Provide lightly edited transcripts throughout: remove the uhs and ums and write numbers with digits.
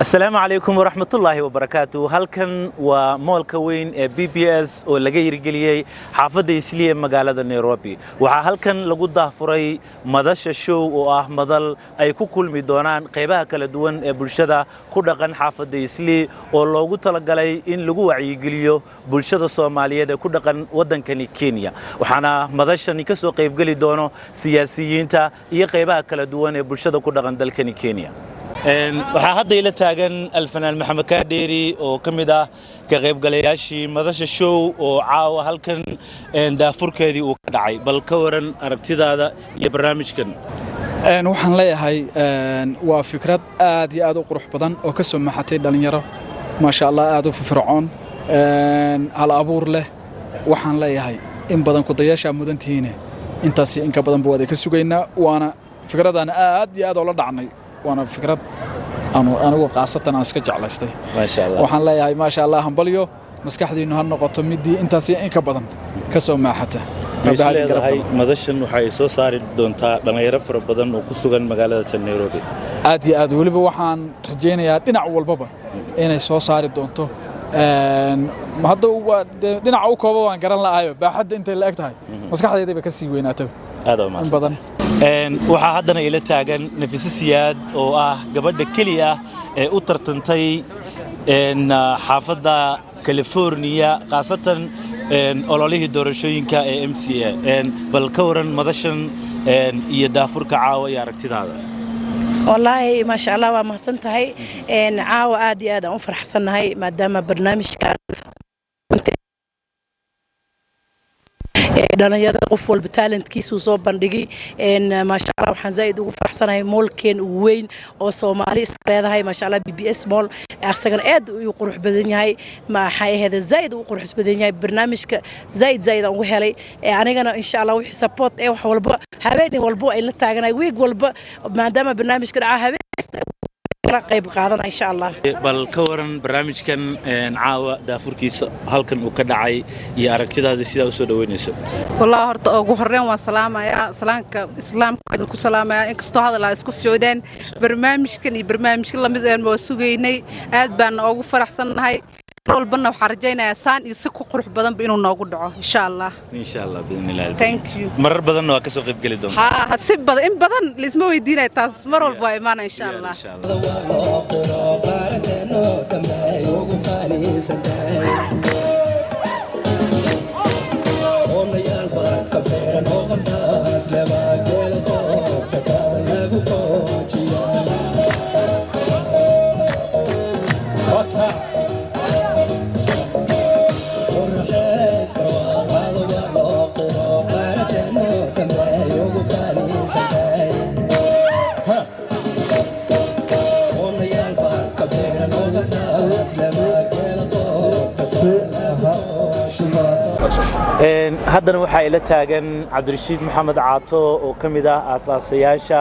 Asalaamu calaykum waraxmatullaahi wabarakaatu. Halkan waa mall-ka weyn ee BBS oo laga hirgeliyey xaafadda Islii ee magaalada Nairobi. Waxaa halkan lagu daahfuray Madasha Show, oo ah madal ay ku kulmi doonaan qaybaha kala duwan ee bulshada ku dhaqan xaafadda Islii, oo loogu talagalay in lagu wacyigeliyo bulshada Soomaaliyeed ee ku dhaqan waddankani Kenya. Waxaana madashani ka soo qaybgeli doono siyaasiyiinta iyo qaybaha kala duwan ee bulshada ku dhaqan dalkani Kenya. Waxaa hadda ila taagan alfanaan Maxamed Kaadheeri, oo ka mid ah ka qaybgalayaashii Madasha Show oo caawa halkan daafurkeedii uu ka dhacay. Bal ka waran aragtidaada iyo barnaamijkan? Waxaan leeyahay waa fikrad aad iyo aad u qurux badan oo ka soo maxatay dhallinyaro, maasha Allah, aad u firfircoon, hal abuur leh. Waxaan leeyahay in badan kudayaashaa mudantihiine, intaas in ka badan ba waad ka sugaynaa. Waana fikradan aad iyo aad oola dhacnay, waana fikrad anigu khaasatan aan iska jeclaystay. Waxaan leeyahay, maasha Allah, hambalyo. Maskaxdiinnu ha noqoto midii intaas in ka badan ka soo maaxata. Leedahay madashan waxa ay soo saari doontaa dhallinyaro fara badan oo ku sugan magaalada tan Nairobi? Aad iyo aad. Weliba waxaan rajaynayaa dhinac walbaba inay soo saari doonto. Hadda dhinaca u kooba waan garan la'ahayo, baaxadda intay la eg tahay maskaxdeydaba ka sii weynaataba in badan. Waxaa haddana ila taagan Nafise Siyaad, oo ah gabadha keliya ee u tartantay xaafadda California, khaasatan ololihii doorashooyinka ee MCA. Bal ka waran madashan iyo daafurka caawa iyo aragtidaada? Wallaahi, maasha Allah, waa mahadsan tahay. Caawa aad iyo aad aan u faraxsannahay, maadaama barnaamijkan dhalinyarada qof walba talent-kiisuu soo bandhigay. Maasha Allah, waxaan zaa'id ugu faraxsanahay mall-keen ugu weyn oo Soomaali iska leedahay, maasha Allah, BBS Mall. Asagana aad uu qurux badan yahay, maxay ahayd, zaa'id uu qurux badan yahay. Barnaamijka zaa'id zaa'id aan ugu helay. Anigana, insha Allah, wixii support ee wax walba, habeen walba ay la taaganahay, week walba, maadaama barnaamijka dhaca, habeen kala qayb qaadana, insha Allah. Bal ka waran barnaamijkan caawa daafurkiisa halkan uu ka dhacay iyo aragtidaada sidaa usoo dhaweynayso? Wallahi, horta ugu horreyn waan salaamayaa, salaanka islaamka idinku salaamayaa. Inkastoo hadal aa isku ficdeen, barnaamijkan iyo barnaamijka lamid een waa sugaynay, aad baana ugu faraxsannahay. Mar walbana waxaan rajaynayaa saan iyo si ku qurux badanba inuu noogu dhaco, insha Allah. Insha Allah, biidnillahi. Thank you. Marar badanna waa ka soo qayb geli doontaa? Haa, si badan, in badan laisma weydiinaya taas. Mar walba waa imaana, insha Allah. Insha Allah. Loo qiro qaaradeeno dhammeey ugu qaalisantahay. Oolayaal baa ka xidhan oo qandaas leba geela qoobka kaaban lagu qoojiya. Qoraxeed barwaaqada waa loo qiro qaaradeeno dhammeey ugu qaalisantahay. Oolayaal baa ka xidhan oo qandaas leba geela qoobka kaaban lagu qoojiya. Haddana waxaa ila taagan Cabdirashiid Maxamed Caato, oo ka mid ah aasaasayaasha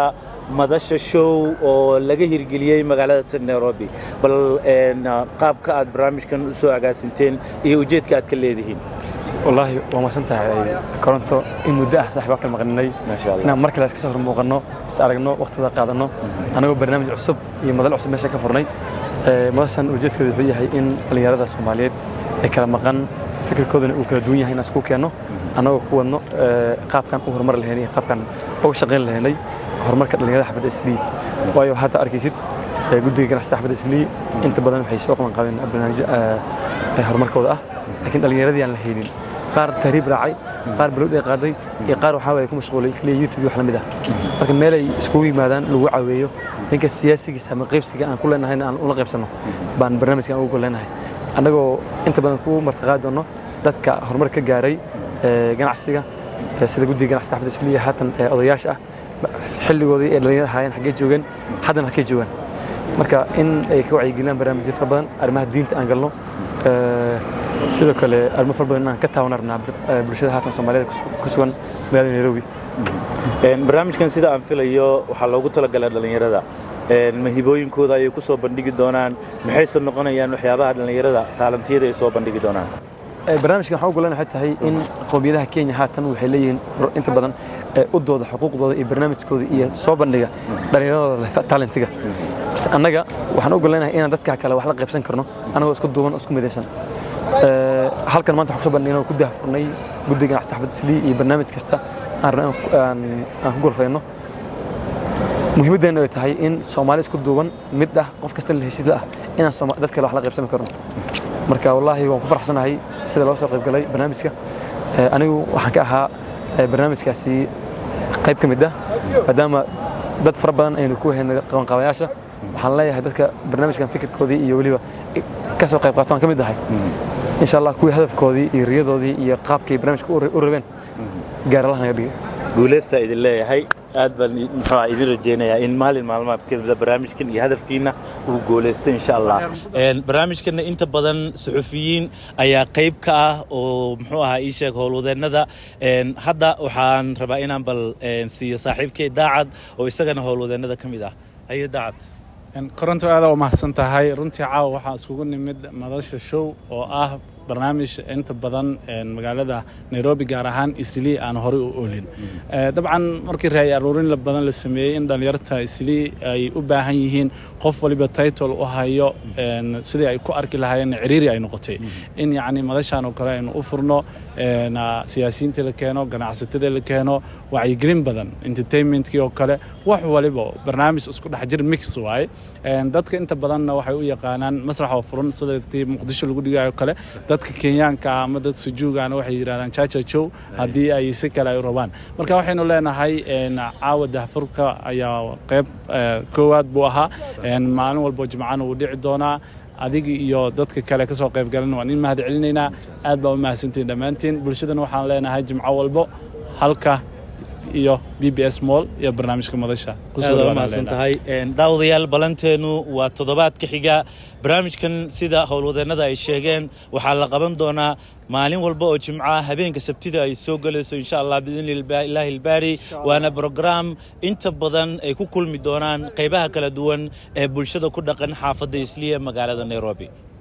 Madasha Show oo laga hirgeliyey magaalada Nairobi. Bal qaabka aad barnaamijkan u soo agaasinteen iyo ujeedka aad ka leedihiin? Wallaahi, waa mahadsan tahay Koronto. In muddo ah saaxiib waa kala maqninay. Maasha Allah. Inaan mar kale iska soo hor muuqanno, is aragno, waqti wada qaadanno, anagoo barnaamij cusub iyo madal cusub meesha ka furnay. Madashan ujeedkeedu wuxuu yahay in dhallinyarada Soomaaliyeed ay kala maqan, fikirkoodana uu kala duwan yahay, inaan isku keenno, annagoo ku wadno qaabkan u horumar lahaynay iyo qaabkan uga shaqayn lahaynay horumarka dhallinyarada xaafadda Islii. Waayo, hadda arkaysid guddiga ganacsiga xaafadda Islii inta badan waxay soo qaban qabeen barnaamijyo horumarkooda ah, laakiin dhallinyaradii aan la haynin, qaar tahriib raacay, qaar balowd ay qaaday, iyo qaar waxaa waye ku mashquulay kaliya YouTube iyo wax la mid ah. Marka meel ay iskugu yimaadaan, lagu caweeyo, ninka siyaasigiisa ama qaybsiga aan ku leenahayna aan ula qaybsanno baan barnaamijkan ugu leenahay, annagoo inta badan ku martiqaadi doono dadka horumar ka gaaray ganacsiga, sida guddiga ganacsiga xaafadda Islii, haatan odayaasha ah, xilligoodii ay dhalinyarada ahaayeen xaggee joogeen, haddana halkee joogaan. Marka in ay ka wacyigeliyaan barnaamijyo fara badan, arrimaha diinta aan galno, sidoo kale arrimo fara badan inaan ka taaban rabnaa bulshada haatan Soomaalida ku sugan magaalada Nairobi. Barnaamijkan, sida aan filayo, waxaa loogu talagalay dhallinyarada. Mahibooyinkooda ayay ku soo bandhigi doonaan? Maxayse noqonayaan waxyaabaha dhallinyarada talent-iyada ay soo bandhigi doonaan? Barnaamijkan waxaan u golan waxay tahay in qowmiyadaha Kenya haatan waxay leeyihiin inta badan u dooda xuquuqdooda iyo barnaamijkooda iyo soo bandhiga dhallinyaradooda leh talentiga. Balse annaga waxaan u golanahay inaan dadka kale wax la qaybsan karno anagoo isku duuban oo isku midaysan. Halkan maanta waxaan kusoo bandhignay oo ku daahfurnay guddiga ganacsatada xaafadda Islii iyo barnaamij kasta aan rabno aan ku gorfayno. Muhiimaddeena ay tahay in Soomaali isku duuban, mid ah, qof kasta la heshiis la ah, inaan dad kale wax la qaybsan karno. Marka wallaahi waan ku faraxsanahay sida loo soo qayb galay barnaamijka. Anigu waxaan ka ahaa barnaamijkaasi qayb ka mid ah, maadaama dad fara badan aynu ku haynay qabanqaabayaasha. Waxaan leeyahay dadka barnaamijkan fikirkoodii iyo weliba ka soo qayb qaato aan ka mid ahay. Insha Allah kuwii hadafkoodii iyo riyadoodii iyo qaabkay barnaamijka u rabeen gaar allaha naga dhigay. Guuleystaa idin leeyahay. Aad baan muxuu idin rajeynayaa in maalin maalmaha kamida barnaamijkan iyo hadafkiina uu guuleysto, insha Allah. Barnaamijkana inta badan suxufiyiin ayaa qayb ka ah oo muxuu ahaa ii sheeg howlwadeennada. Hadda waxaan rabaa inaan bal siiyo saaxiibkay Daacad oo isagana howlwadeennada ka mid ah. Haye Daacad. Koronto, aad u mahadsan tahay. Runtii caawa waxaan iskugu nimid Madasha Show oo ah barnaamij inta badan magaalada Nairobi, gaar ahaan Islii, aan horey u oolin. Dabcan markii raay aruurin badan la sameeyey in dhalinyarta Islii ay u baahan yihiin qof waliba title u hayo sidii ay ku arki lahaayeen ciriiri ay noqotay, in yacni madashan oo kale aynu u furno, siyaasiyiinta la keeno, ganacsatada la keeno, wacyigelin badan, entertainmentkii oo kale, wax waliba barnaamij isku dhex jir, mix waaye. Dadka inta badanna waxay u yaqaanaan masrax oo furan sida tii Muqdisho lagu dhigayo kale. Dadka Kenyaanka ama dad sujuugana waxay yidhahdaan chacha show haddii ay si kale ay u rabaan. Marka waxaynu leenahay caawa dahfurka ayaa qayb koowaad buu ahaa. Maalin walbo Jimcana wuu dhici doonaa. Adiga iyo dadka kale kasoo qayb galan waan in mahad celinaynaa. Aad baa u mahadsantihin dhammaantiin. Bulshadana waxaan leenahay jimco walbo halka iyo BBS Mall iyo barnaamijka Madasha kusoo Aad dhawaadaan mahadsan leenahay. tahay. Daawadayaal, balanteenu waa toddobaadka xiga. Barnaamijkan, sida howlwadeennada ay sheegeen, waxaa la qaban doonaa maalin walba oo Jimca, habeenka Sabtida ay soo gelayso, insha Allah biidni illaahi albaari. Waana program inta badan ay ku kulmi doonaan qaybaha kala duwan ee bulshada ku dhaqan xaafadda Isliya, magaalada Nairobi.